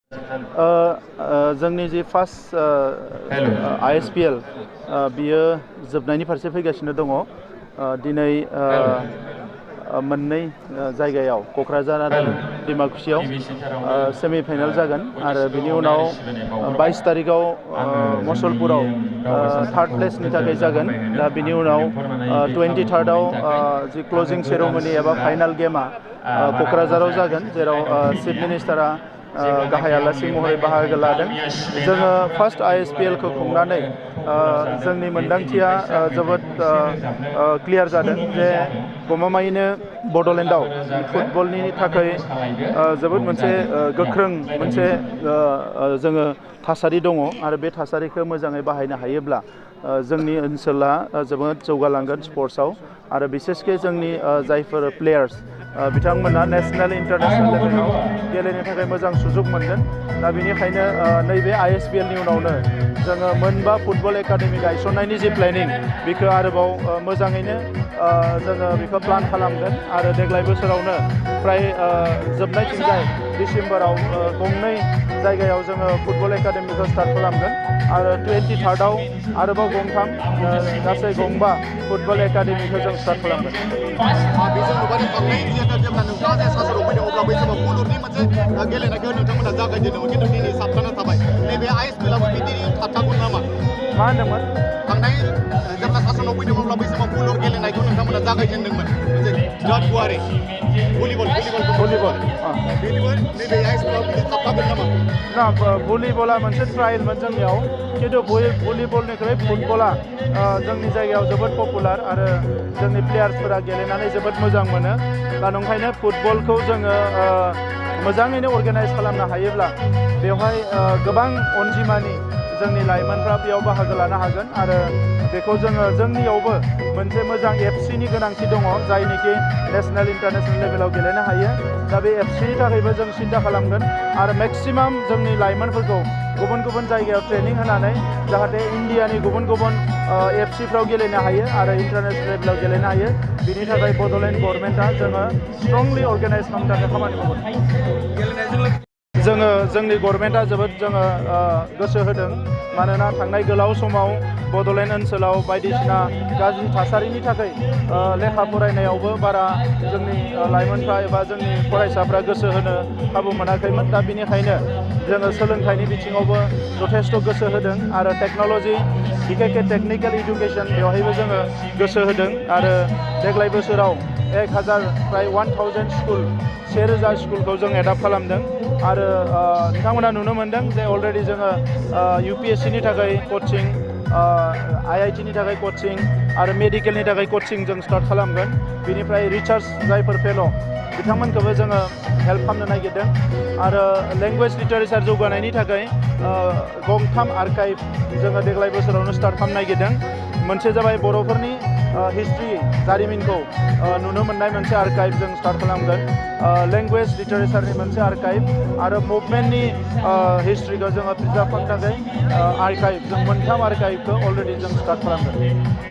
जोंनि जि first ISPL बियो जोबनायनि फारसे फैगासिनो दङ। दिनै मोननै जायगायाव क'क्राझार आरो डिमाकुसियाव सेमि फाइनाल जागोन आरो बिनि उनाव 22 तारिखआव मसलपुराव थार्ड प्लेसनि थाखाय जागोन। दा बिनि उनाव 23rd जि क्लोजिं सेरेमनि एबा फाइनाल गेमा क'क्राझाराव जागोन, जेराव चिफ मिनिस्टारा गाहाय आलासि महरै बाहागो लादों। जोङो फार्स्ट ISPL खौ खुंनानै जोंनि मोन्दांथिया जोबोद क्लियार जादों जे गमामायैनो बड'लेण्डआव फुटबलनि थाखाय जोबोद मोनसे गोख्रों मोनसे जोङो थासारि दङ आरो बे थासारिखौ मोजाङै बाहायनो हायोब्ला जोंनि ओनसोला जोबोद जौगालांगोन स्पर्ट्सआव आरो बिसेसके जोंनि जायफोर प्लेयार्स बिथांमोना नेशनेल इन्टारनेशनेल लेभेलाव गेलेनो थाखाय मोजां सुजुग मोनगोन। दा बेनिखायनो नैबे ISPL नि उनावनो जोङो मोनबा फुटबल एकाडेमि गायसननायनि जि प्लेनिं बेखौ आरोबाव मोजाङैनो जोङो बेखौ प्लान खालामगोन आरो देग्लाय बोसोरावनो फ्राय जोबनायथिंजाय डिसेम्बराव गंनै जायगायाव जोङो फुटबल एकाडेमिखौ स्टार्ट खालामगोन आरो 23rd आरोबाव गंथाम गासै गंबा फुटबल एकाडेमिखौ जों स्टार्ट खालामगोन। बेजों नुबाय थांनाय जेब्ला नोंथाङा जे सासनाव फैदों अब्ला बै समाव बुलुरनि मोनसे गेलेनायखौ नोंथांमोना जागायजेनदोंमोन, खिन्थु दिनै साबजाना थाबाय। नैबे ISPLआबो बिदि थाबथागोन नामा? मा होनदोंमोन? थांनाय जेब्ला सासनाव फैदों अब्ला बै समाव बुलुर गेलेनायखौ नोंथांमोना जागायजेनदोंमोन मोनसे बिराद गुवारै भलिबल नैबे ISPLआव बिदि थाबथागोन नामा? ना, भलिबला मोनसे ट्रायलमोन जोंनियाव, खिन्थु भलिबलनिख्रुइ फुटबला जोंनि जायगायाव जोबोद पपुलार आरो जोंनि प्लेयार्सफोरा गेलेनानै जोबोद मोजां मोनो। दा नंखायनो फुटबलखौ जोङो मोजाङैनो अर्गानाइज खालामनो हायोब्ला बेवहाय गोबां अनजिमानि जोंनि लाइमोनफ्रा बेयाव बाहागो लानो हागोन आरो बेखौ जोङो जोंनियावबो मोनसे मोजां FC नि गोनांथि दङ, जायनिखि नेशनेल इन्टारनेशनेल लेभेलाव गेलेनो हायो। दा बे FC नि थाखायबो जों सिन्था खालामगोन आरो मेक्सिमाम जोंनि लाइमोनफोरखौ गुबुन गुबुन जायगायाव ट्रेनिं होनानै जाहाथे इन्डियानि गुबुन गुबुन FC फ्राव गेलेनो हायो आरो इन्टारनेशनेल लेभेलाव गेलेनो हायो। बिनि थाखाय बड'लेण्ड गभर्नमेन्टआ जोङो स्ट्रंलि अर्गानाइज खालामनो थाखाय खामानि मावगोन। जोंनि गभर्नमेन्टआ जोबोद गोसो होदों, मानोना थांनाय गोलाव समाव बड'लेण्ड ओनसोलाव बायदिसिना गाज्रि थासारिनि थाखाय लेखा फरायनायावबो बारा जोंनि लाइमोनफ्रा एबा जोंनि फरायसाफ्रा गोसो होनो खाबु मोनाखैमोन। दा बेनिखायनो जोङो सोलोंथाइनि बिथिङावबो जथेस्थ' गोसो होदों आरो टेक्न'लजि बिखेखके टेक्निकेल इडुकेसन बेवहायबो जोङो गोसो होदों आरो देग्लाय बोसोराव 1000 फ्राय 1000 स्कुल 1000 स्कुलखौ जों एडाप्ट खालामदों आरो नोंथांमोना नुनो मोनदों जे अलरेडि जोङो UPSC नि थाखाय कचिं, IIT नि थाखाय कचिं आरो मेडिकेलनि थाखाय कचिं जों स्टार्ट खालामगोन। बिनिफ्राय रिसार्च जायफोर फेल' बिथांमोनखौबो जोङो हेल्प खालामनो नागिरदों आरो लेंगुवेज लिटारेचार जौगानायनि थाखाय गंथाम आर्काइभ जोङो देग्लाय बोसोरावनो स्टार्ट खालामनो नागिरदों। मोनसे जाबाय बर'फोरनि हिस्ट्रि जारिमिनखौ नुनो मोननाय मोनसे आर्काइभ जों स्टार्ट खालामगोन, लेंगुवेज लिटारेचारनि मोनसे आर्काइभ आरो मुभमेन्टनि हिस्ट्रिखौ जोङो प्रिजार्भ खालामनो थाखाय आर्काइभ, जों मोनथाम आर्काइभखौ अलरेडि जों स्टार्ट खालामगोन।